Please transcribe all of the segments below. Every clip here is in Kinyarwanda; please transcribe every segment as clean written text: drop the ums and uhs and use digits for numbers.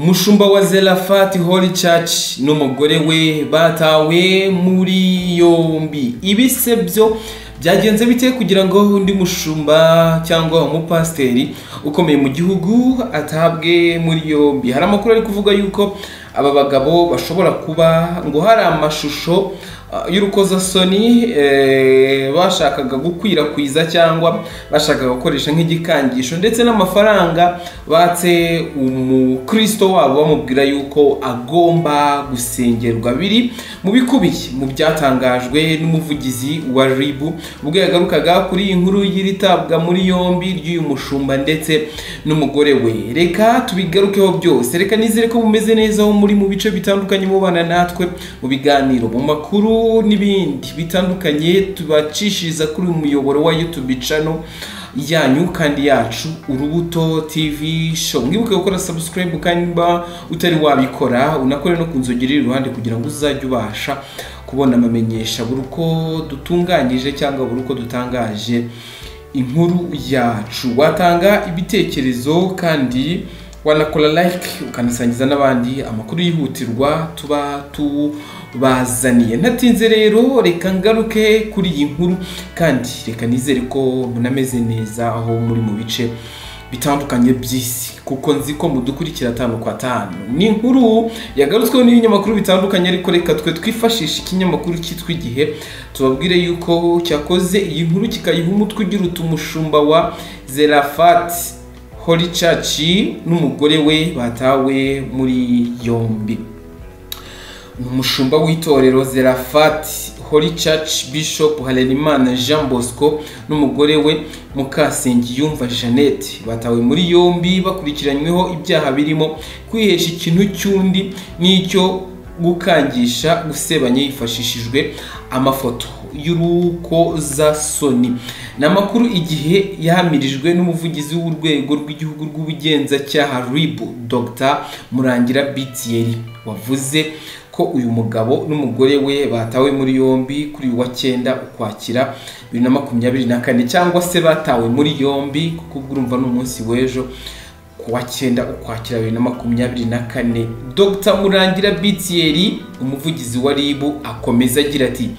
Umushumba wa Zeraphath Holy Church n'umugore we batawe muri yombi. Ibise byo byagenze bite kugira ngo undi mushumba cyangwa umupasiteri ukomeye mu gihugu atabwe muri yombi? Hari amakuru ari kuvuga yuko aba bagabo bashobora kuba ngo hari amashusho y'urukozasoni bashakaga gukwirakwiza cyangwa bashakaga gukoresha nk'igikangisho, ndetse n'amafaranga batse umukristo wabo bamubwira yuko agomba gusengerwa. Biri mu bikubiye mu byatangajwe n'umuvugizi wa RIB ubwo yagarukaga kuri iyi nkuru y'iritabwa muri yombi ry'uyu mushumba ndetse n'umugore we. Reka tubigarukeho byose. Reka nizere ko mumeze neza aho muri mu bice bitandukanye, mubana natwe mu biganiro, mu makuru n'ibindi bitandukanye tubacishiriza kuri uyu muyoboro wa YouTube channel yanyu kandi yacu, Urubuto TV Show. Mwibuke gukora subscribe kandi niba utari wabikora, unakore no ku nzogera iri iruhande kugira ngo uzajye ubasha kubona amamenyesha buri uko dutunganyije cyangwa buri uko dutangaje inkuru yacu. Watanga ibitekerezo kandi wanakora like, ukanasangiza n'abandi amakuru yihutirwa tuba tubazaniye. Ntatinze rero, reka ngaruke kuri iyi nkuru, kandi reka nizere ko munameze neza aho muri mu bice bitandukanye by'isi, kuko nzi ko mudukurikira atanu kwa tanu. Ni inkuru yagarutsweho n'ibinyamakuru bitandukanye, ariko reka twe twifashisha ikinyamakuru cyitwa Igihe tubabwire yuko cyakoze iyi nkuru kikayiha umutwe ugira uti: "Umushumba wa Zeraphath Holy Church n'umugore we batawe muri yombi." Ni umushumba w'itorero Zeraphath Holy Church, Bishop Harerimana Jean Bosco, n'umugore we Mukasengiyumva Jeannette batawe muri yombi bakurikiranyweho ibyaha birimo kwihesha ikintu cy'undi n'icyo gukangisha gusebanya hifashishijwe amafoto y'urukozasoni. Ni amakuru Igihe yahamirijwe n'umuvugizi w'urwego rw'igihugu rw'ubugenzacyaha RIB, Dr Murangira Bitieri, wavuze ko uyu mugabo n'umugore we batawe muri yombi kuri uyu wa 9 Ukwakira 2024, cyangwa se batawe muri yombi kuko ubwo urumva ni umunsi w'ejo ku wa 9 Ukwakira 2024. Dr Murangira Bitieri, umuvugizi wa RIB, akomeza agira ati: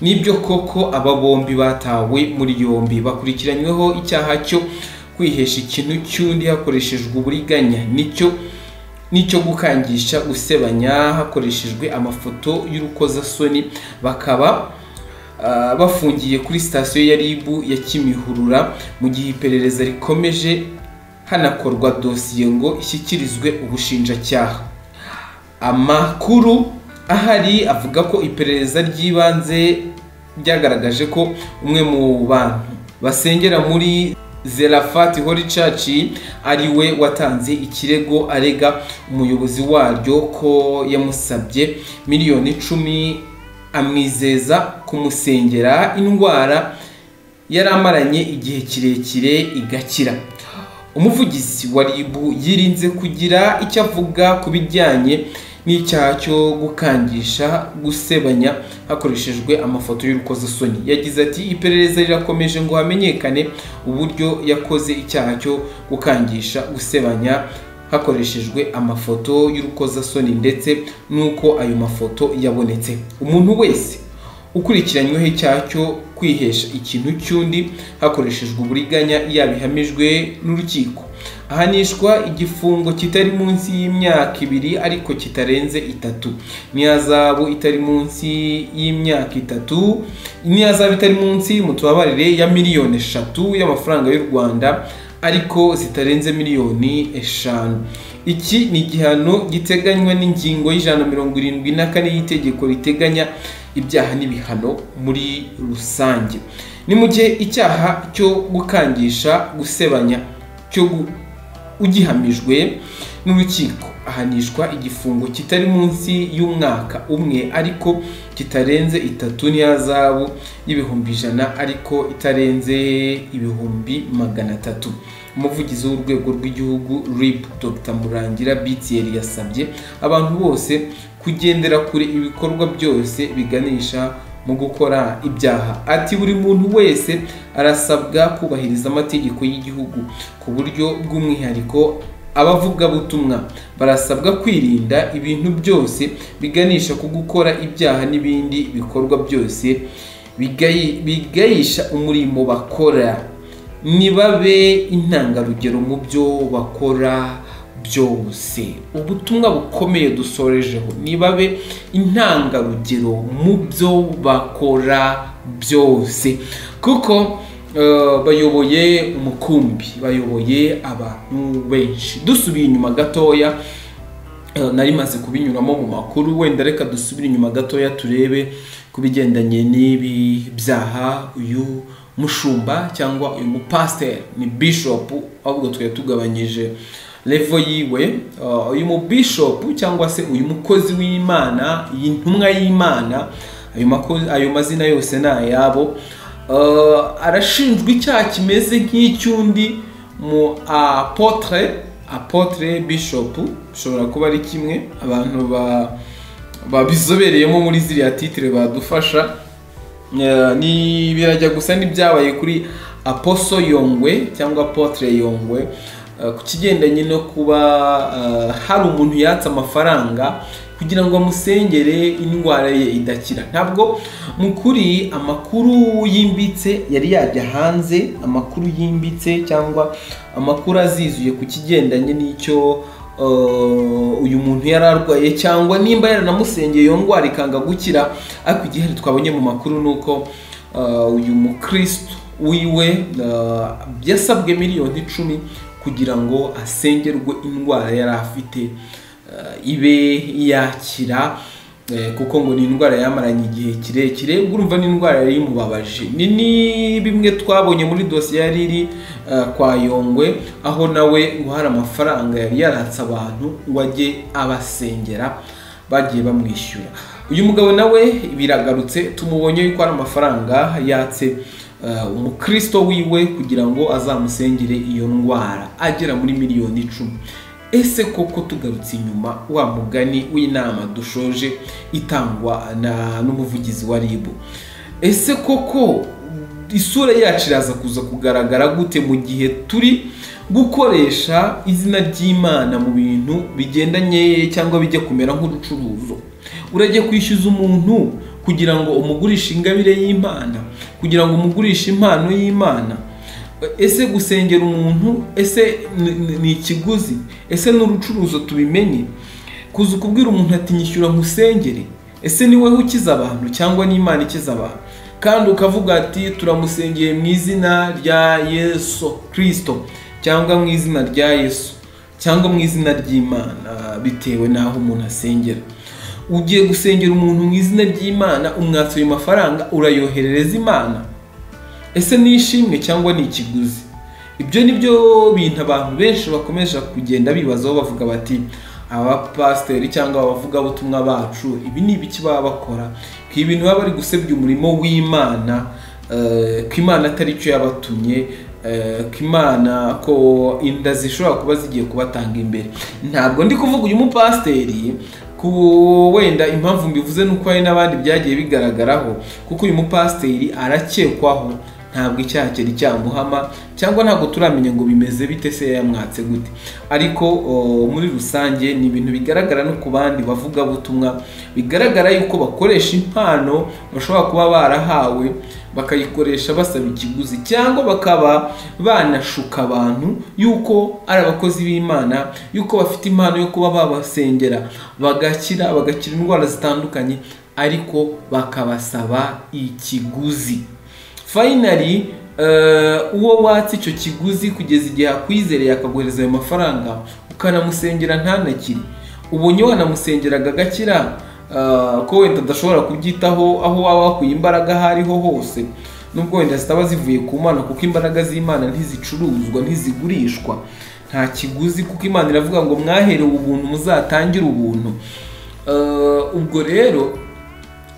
"Nibyo koko, aba bombi batawe muri yombi bakurikiranyweho icyaha cyo kwihesha ikintu cy'undi hakoreshejwe uburiganya nicyo gukangisha gusebanya hakoreshejwe amafoto y'urukozasoni, bakaba bafungiye kuri sitasiyo ya RIB ya Kimihurura mu gihe iperereza rikomeje, hanakorwa dosiye ngo ishyikirizwe ubushinjacyaha." Amakuru ahari avuga ko iperereza ry'ibanze ryagaragaje ko umwe mu bantu basengera muri Zeraphath Holy Church ari we watanze ikirego arega umuyobozi waryo ko yamusabye miliyoni 10 amwizeza kumusengera indwara yari amaranye igihe kirekire igakira. Umuvugizi wa RIB yirinze kugira icyo avuga ku bijyanye n'icyaha cyo gukangisha gusebanya hakoreshejwe amafoto y'urukozasoni. Yagize ati: "Iperereza rirakomeje ngo hamenyekane uburyo yakoze icyaha cyo gukangisha gusebanya hakoreshejwe amafoto y'urukozasoni ndetse n'uko ayo mafoto yabonetse. Umuntu wese ukurikiranyweho icyaha cyo kwihesha ikintu cy'undi hakoreshejwe uburiganya yabihamijwe n'urukiko ahanishwa igifungo kitari munsi y'imyaka 2 ariko kitarenze 3, n'ihazabu itari munsi y'imyaka 3, n'ihazabu itari munsi, mutubabarire, ya miliyoni 3 y'amafaranga y'u Rwanda ariko zitarenze miliyoni 5. Iki ni igihano giteganywa n'ingingo ya 174 y'itegeko riteganya ibyaha n'ibihano muri rusange. Ni mu gihe icyaha cyo gukangisha gusebanya cyo ugihamijwe n'urukiko ahanishwa igifungo kitari munsi y'umwaka umwe ariko kitarenze 3, n'ihazabu y'100,000 ariko itarenze 300,000." Umuvugizi w'urwego rw'igihugu RIB, Dr Murangira Bitieri, yasabye abantu bose kugendera kure ibikorwa byose biganisha mu gukora ibyaha. Ati: "Buri muntu wese arasabwa kubahiriza amategeko y'igihugu, ku buryo bw'umwihariko Abavugabutumwa barasabwa kwirinda ibintu byose biganisha ku gukora ibyaha n'ibindi bikorwa byose bigayisha umurimo bakora. Nibabe intangarugero mu byo bakora byose. Ubutumwa bukomeye dusorejeho, nibabe intangarugero mu byo bakora byose, kuko bayoboye umukumbi, bayoboye abantu benshi. Dusubiye inyuma gatoya, nari maze kubinyuramo mu makuru, wenda reka dusubire inyuma gatoya turebe kubigendanye n'ibi byaha uyu mushumba cyangwa uyu mupasiteri, ni bishop, ahubwo twari tugabanyije level yiwe. Uyu mu bishop cyangwa se uyu mukozi w'Imana, iyi ntumwa y'Imana, ayo mazina yose ni ayabo. Arashinjwa icyaha kimeze nk'icy'undi mu apotre bishop, bishobora kuba ari kimwe, abantu babizobereyemo muri ziriya titre badufasha. Ni birajya gusa n'ibyabaye kuri Apostle Yongwe cyangwa Apotre Yongwe, ku kigendanye no kuba hari umuntu yatse amafaranga kugira ngo amusengere indwara ye idakira. Ntabwo mukuri amakuru yimbitse yari yajya hanze, amakuru yimbitse cyangwa amakuru azizuye ku kigendanye n'icyo uyu muntu yararwaye cyangwa nimba yaranamusengeye iyo ndwara ikanga gukira. Ariko igihe twabonye mu makuru nuko uyu mukristo wiwe yasabwe 10 miliyoni kugira ngo asengerwe indwara yari afite ibe yakira, kuko ngo ni indwara yamaranye igihe kirekire. Ubwo urumva ni indwara yari imubabaje. Ni bimwe twabonye muri dosiye yari iri kwa Yongwe, aho nawe ngo hari amafaranga yari yaratse abantu ngo ajye abasengera, bagiye bamwishyura. Uyu mugabo nawe biragarutse, tumubonye yuko hari amafaranga yatse umukristo wiwe kugira ngo azamusengere iyo ndwara, agera muri 10 miliyoni. Ese koko tugarutse inyuma, wa mugani w'inama dushoje itangwa n'umuvugizi wa RIB, ese koko isura yacu iraza kuza kugaragara gute mu gihe turi gukoresha izina ry'Imana mu bintu bigendanye cyangwa bijya kumera nk'urucuruzo? Urajya kwishyuza umuntu kugira ngo umugurishe ingabire y'Imana, kugira ngo umugurishe impano y'Imana. Ese gusengera umuntu, ese ni ikiguzi? Ese ni urucuruzo? Tubimenye kuza ukubwira umuntu ati nyishyura nkusengere, ese ni wowe ukiza abantu cyangwa ni Imana ikiza abantu? Kandi ukavuga ati turamusengeye mu izina rya Yesu Kristo, cyangwa mu izina rya Yesu, cyangwa mu izina ry'Imana, bitewe n'aho umuntu asengera. Ugiye gusengera umuntu mu izina ry'Imana, umwatsi ayo mafaranga urayoherereza Imana. Ese ni ishimwe cyangwa ni ikiguzi? Ibyo ni byo bintu abantu benshi bakomeje kugenda bibazaho, bavuga bati abapasiteri cyangwa abavugabutumwa bacu ibi ni ibiki baba bakora? Ko ibintu baba bari gusebya umurimo w'Imana, ko Imana atari cyo yabatumye, ko Imana, ko inda zishobora kuba zigiye kubatanga imbere. Ntabwo ndi kuvuga uyu mupasiteri ku wenda, impamvu mbivuze nuko hari n'abandi byagiye bigaragaraho, kuko uyu mupasiteri arakekwaho, ntabwo icyaha cyari cyamuhama cyangwa ntabwo turamenya ngo bimeze bite, se yamwatse gute. Ariko muri rusange ni ibintu bigaragara no ku bandi bavugabutumwa, bigaragara yuko bakoresha impano bashobora kuba barahawe, bakayikoresha basaba ikiguzi, cyangwa bakaba banashuka abantu yuko ari abakozi b'Imana, yuko bafite impano yo kuba babasengera bagakira, bagakira indwara zitandukanye, ariko bakabasaba ikiguzi. Finally, uwo watse icyo kiguzi, kugeza igihe akwizereye akaguhereza ayo mafaranga, ukanamusengera ntanakire, ubonye wanamusengeraga agakira, ko wenda adashobora kubyitaho aho waba wakuye imbaraga aho ariho hose, nubwo wenda zitaba zivuye ku Mana, kuko imbaraga z'Imana ntizicuruzwa, ntizigurishwa, nta kiguzi, kuko Imana iravuga ngo mwaherewe ubuntu, muzatangire ubuntu. Ubwo rero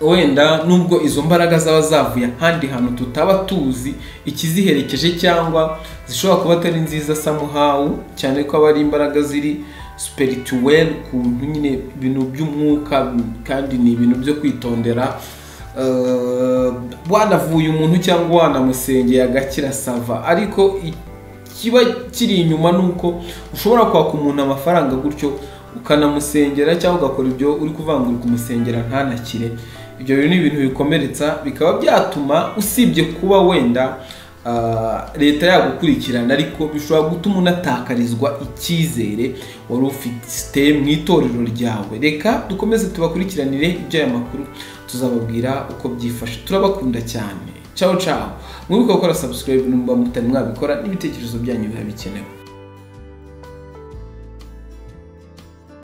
wenda nubwo izo mbaraga zaba zavuye ahandi hantu tutaba tuzi ikiziherekeje, cyangwa zishobora kuba atari nziza somehow, cyane ko aba ari imbaraga ziri spirituel, ukuntu nyine ibintu by'umwuka, kandi ni ibintu byo kwitondera. Wanavuye umuntu cyangwa wanamusengeye agakira, ça va, ariko Ikiba kiri inyuma ni uko ushobora kwaka umuntu amafaranga gutyo ukanamusengera, cyangwa ugakora ibyo uri kuvangura uri kumusengera ntanakire. Ibyo bintu ni ibintu bikomeretsa, bikaba byatuma usibye kuba wenda leta yagukurikirana, ariko bishobora gutuma unatakarizwa icyizere wari ufite mu itorero ryawe. Reka dukomeze tubakurikiranire iby'aya makuru, tuzababwira uko byifashe. Turabakunda cyane, ciao ciao. Mwibuke gukora subscribe nimba mutari mwabikora, n'ibitekerezo byanyu biba bikenewe.